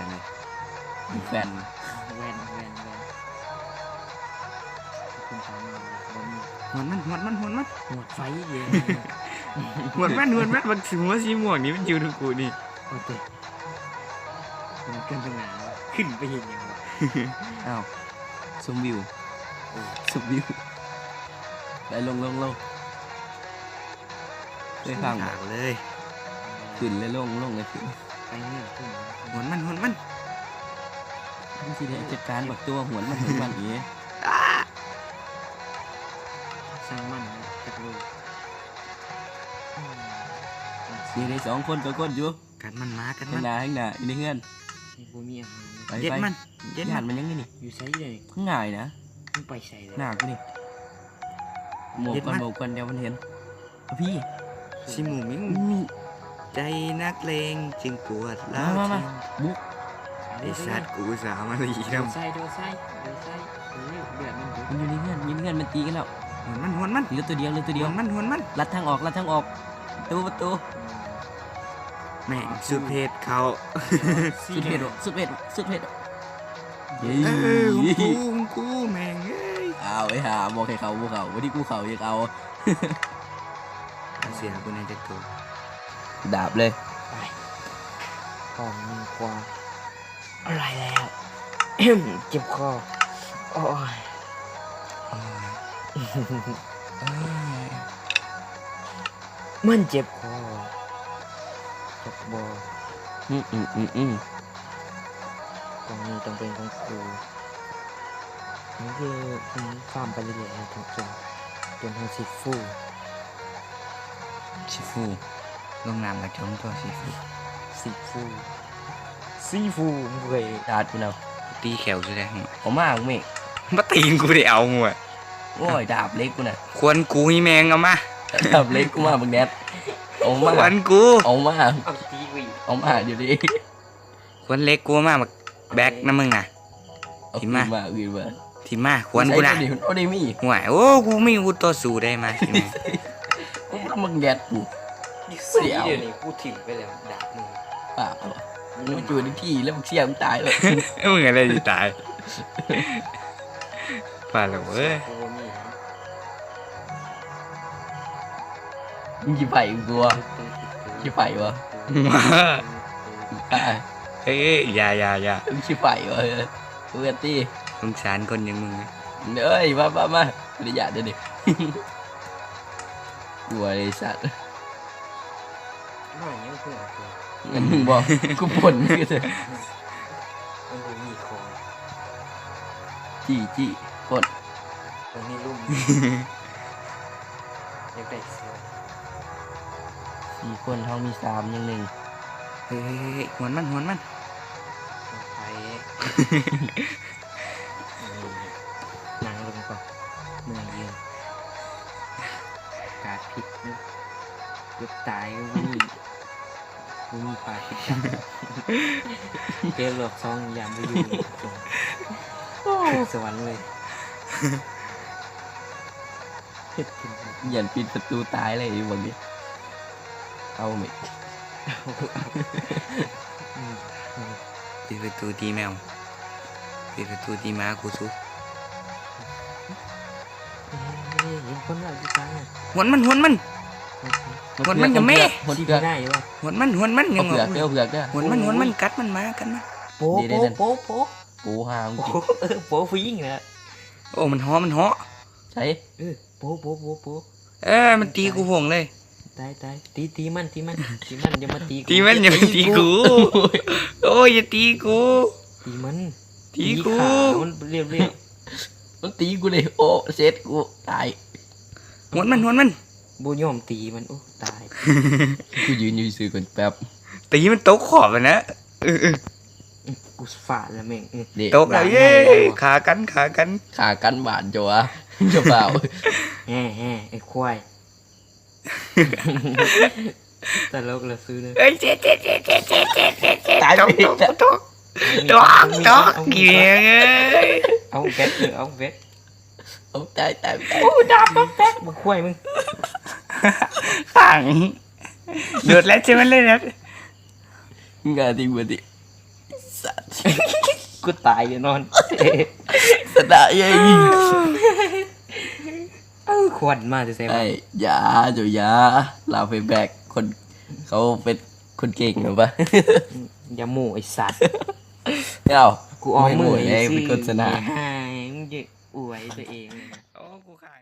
ຈັ່ງໃດ? ແຟນ ແວ່ນ ແວ່ນ ແວ່ນ ຂຶ້ນຕາມມາ ບໍ່ມີ ຫວນມັນ ຫວນມັນ ຫວນມັນ ຫວດໄຟເດ ຫວນມັນ ຫວນມັນ ບັກຫົວສີມ່ວງນີ້ມັນຢູ່ນຳກູນີ້ ໂອເຄ ມັນຂຶ້ນທາງໜ້າ ຂຶ້ນໄປເຮັດຫຍັງວະ? ອ້າວ ຊົມວິວ ໂອ້ ຊົມວິວ ໄປ ລົງ ລົງ ລົງ ເຄີຍຟັງບໍ່? ເລີຍ ຂຶ້ນແລ້ວລົງ ລົງແລ້ວຂຶ້ນ ໄປເລື່ອຍຂຶ້ນ ຫວນມັນ ຫວນມັນ ມັນຊິໄດ້ຈັດການບັກຕົວຫວນມັນ ຫວນມັນອີກ ຊ່າງມັນນະ ຈັກໂລ ນີ້ໄດ້ສອງຄົນ ສອງຄົນຢູ່ ກັດມັນມາ ກັດມັນ ທາງໜ້າ ທາງໜ້າ ຢູ່ໃນເຮືອນ ບໍ່ມີອາຫານ ໄປ ເດັດ ໄປ ມັນ ເດັດ ຢ້ານມັນ ມັນຫຍັງນີ້ ຢູ່ໃສເດ? ມັນງ່າຍນະ ມັນໄປໃສແລ້ວ? ໜ້າກູນີ້ ໝົບກ່ອນ ເດັດມັນ ໝົບກ່ອນ ດຽວມັນເຫັນ ອະພີ້ ຊິໝູມິງ ໃຈນັກເລງຈຶ່ງປວດຮ້າວ ມາ ມາ ມາ ຖິ້ມ ບຸກ ໄອ້ສັດ ກູອຸດສ່າມາລີນຳ ໂດດໃສ່ ໂດດໃສ່ ໂດດໃສ່ ເອີ ເລືອດມັນ ມັນຢູ່ໃນເຮືອນ ຢູ່ໃນເຮືອນ ມັນຕີກັນແລ້ວ ຫວນມັນ ຫວນມັນ ເຫຼືອຕົວດຽວ ເຫຼືອຕົວດຽວ ຫວນມັນ ຫວນມັນ ລັດທາງອອກ ລັດທາງອອກ ປະຕູ ປະຕູ ແມ່ງ ສຸດເພດເຂົາ ສຸດເພດ ສຸດເພດ ສຸດເພດ ເອີ ຂອງກູ ຂອງກູ ແມ່ງເອີຍ ອ້າວ ໄອ້ຫ່າ ບອກໃຫ້ເຂົາບໍ່ເຂົ້າ ບໍ່ທີ່ກູເຂົ້າຢາກເອົາ ເອົາເສຍກູແດ່ຈັກໂຕ ດາບເລີຍ ໄປ ຂອງມຶງກວ່າ ອະໄລແລ້ວ ເຈັບຄໍ ໂອ້ຍ ໂອ້ຍ ໂອ້ຍ ມັນເຈັບຄໍ ຈັກບໍ່ ອືມ ອືມ ອືມ ອືມ ກອງນີ້ຕ້ອງເປັນຂອງກູ ມັນຄື ມັນຟາມໄປເລື້ອຍໆ ເຮົາຕ້ອງຈົນ ຈົນເຮົາຊິຟູ ຊິຟູ ລົງນ້ຳກໍຈົມຕົວະ ຊິຟູ ຊິຟູ ຊີຟູ ເວີຍ ດາດພຸ້ນເອົາ ຕີແຂ້ວຊິໄດ້ ເອົາມາ ເມກ ມາຕີກູໄດ້ເອົາ ໂອ້ຍ ດາບເຫຼັກກູນະ ຄວນກູອີ່ແມງ ເອົາມາ ດາບເຫຼັກກູມາ ບັກແດດ ເອົາມາ ຄວນກູ ເອົາມາ ເອົາຕີກູອີກ ເອົາມາຢູ່ດີ ຄວນເຫຼັກກູມາ ບັກແບັກນຳມຶງນະ ເອົາ ຖິ້ມມາ ຖິ້ມມາ ຖິ້ມມາ ຄວນກູນະ ໂອ້ ນີ້ມີ ໂອ້ຍ ໂອ້ ກູມີອາວຸດຕໍ່ສູ້ໄດ້ມາ ຖິ້ມມາ ໂອ້ ບັກແດດກູ ດຽວນີ້ກູຖິ້ມໄປແລ້ວ ດາບມຶງ ປາກເອົາ ມຶງຢູ່ໃນທີ່ແລ້ວ ບັກເສຍ ມຶງຕາຍແລ້ວ ມຶງອະໄລຊິຕາຍ ພາດແລ້ວເວີຍ ມຶງຊິໄປບໍ່? ຊິໄປບໍ່? ເອີຍ ຢ່າ ຢ່າ ຢ່າ ມຶງຊິໄປບໍ່? ເອີຍ ເພື່ອນຕິ ສົງສານຄົນຢ່າງມຶງ ເອີຍ ມາ ມາ ມາ ບໍ່ໄດ້ຢ້ານເດ້ ກົວໄອ້ສັດ ມາຫຍັງເພື່ອນກູ ແມ່ນມຶງບໍ່? ກູປົນມຶງ ມັນບໍ່ມີຂອງ ຈີ້ ຈີ້ ປົນ ມັນມີລຸ່ມ ຢາກໄດ້ເສື້ອ ສີ່ຄົນ ເຮົາມີສາມ ຍັງໜຶ່ງ ເຮີ້ຍ ຫວນມັນ ຫວນມັນ ໄປ ນີ້ ນັ່ງລົງກ່ອນ ເມື່ອຍຢືນ ກາດຜິດເດີ ເກືອບຕາຍ ບໍ່ມີ ບໍ່ມີພາຄິດກັນ ເກີດລອບສອງຢ້ານບໍ່ຢູ່ ຂຶ້ນສະຫວັນເລີຍ ຢ້ານປິດປະຕູຕາຍເລີຍຢູ່ບ່ອນນີ້ ເອົາແມະ ປິດປະຕູຕີແມວ ປິດປະຕູຕີໝາ ກູສູ້ ເອີຍ ເຫັນຄົນແລ້ວຢູ່ກາງນະ ຫວນມັນ ຫວນມັນ ຫວນມັນ ຫວນມັນ ຫວນມັນ ຫວນມັນ ຫວນມັນ ຫວນມັນ ຫວນມັນ ກັດມັນໝາ ກັດມັນ ໂປະ ໂປະ ໂປະ ໂປະ ໂປະຫາງ ໂປະ ເອີ ໂປະຜູ້ຍິງນະ ໂອ້ ມັນເຫາະ ມັນເຫາະ ໃສ ເອີ ໂປະ ໂປະ ໂປະ ໂປະ ເອີ ມັນຕີກູໂພງເລີຍ ຕາຍ ຕາຍ ຕີ ຕີມັນ ຕີມັນ ຕີມັນ ຢ່າມາຕີກູ ຕີມັນ ຢ່າມາຕີກູ ໂອ້ຍ ຢ່າຕີກູ ຕີມັນ ຕີກູ ຕີຂ້າມັນລຽບໆ ມັນຕີກູເລີຍ ໂອ້ ເສັດ ກູຕາຍ ຫວນມັນ ຫວນມັນ ບໍ່ຍອມຕີມັນ ໂອ້ ຕາຍ ກູຢືນຢູ່ຊື່ໆ ກ່ອນແປັບ ຕີມັນຕົກຂອບຫັ້ນນະ ເອີ ເອີ ກູຟາດແລ້ວແມ່ງ ເອີ ຕົກແລ້ວ ເອີ ຂ້າກັນ ຂ້າກັນ ຂ້າກັນບາດເຈົ້າຫວາ ເຈົ້າບ່າວ ແຮ ແຮ ໄອ້ຄວາຍ ຕະຫຼົກລະຊື່ເດີ ເອີຍ ເຈັບ ເຈັບ ເຈັບ ເຈັບ ເຈັບ ເຈັບ ເຈັບ ຕາຍ ຕົກ ຕົກ ຕົກ ຕົກ ຕົກ ອີແມ່ເອີຍ ເອົາແບັກ ເອີ ເອົາແບັກ ເອົາ ຕາຍ ຕາຍ ຕາຍ ໂອ້ ດາບບັກແບັກ ບັກຄວາຍມຶງ ຂ້າງ ໂດດແລ້ວ ເຈັບມັນເລີຍນະ ມຶງກະຕິບໍ່ຕິ ສັດ ກູຕາຍແນ່ນອນ ຊະນະເອີຍ ເອີ ຄວັນມາແຕ່ໃສວະ ເອີຍ ຢ່າ ເຈົ້າຢ່າ ລາວໄປແບັກ ຄົນ ເຂົາເປັນຄົນເກັ່ງແມ່ນບໍ່ ຢ່າໂມ້ໄອ້ສັດ ເອົ້າ ກູເອົາມືໃຫ້ຊື່ ເປັນຄົນຊະນະ ຫາຍ ມຶງຈະອວຍຕົວເອງເລີຍນະ ໂອ້ ກູຂ້າງ